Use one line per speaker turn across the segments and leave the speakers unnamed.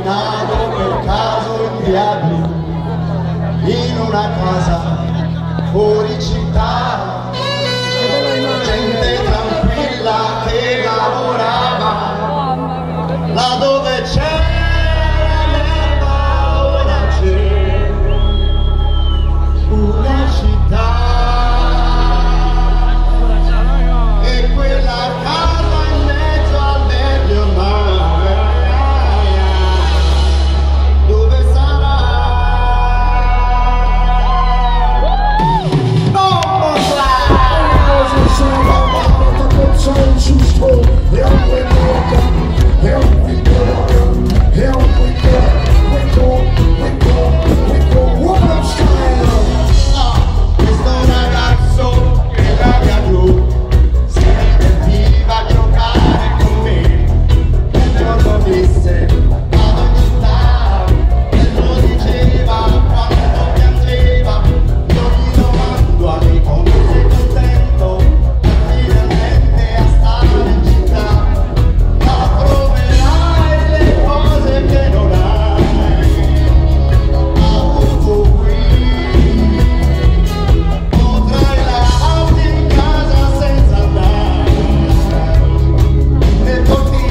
Nato per caso in via blu, in una casa fuori città, gente tranquilla che lavorava, là dove c'era l'erba ora c'è una città. E quella casa in mezzo al verde ormai, dove sarà?
Here we go, here we go, we go, we go, we go, woman style.
Questo ragazzo che la via blu si divertiva a giocare con me. Un giorno disse vado in città e lo diceva quando piangeva. Io gli domando amico non sei contento finalmente a stare in città? Ma troverai le cose che non hai avuto qui. Potrai lavarti in casa senza andare nel cortile.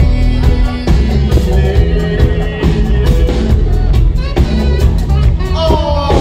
Oh!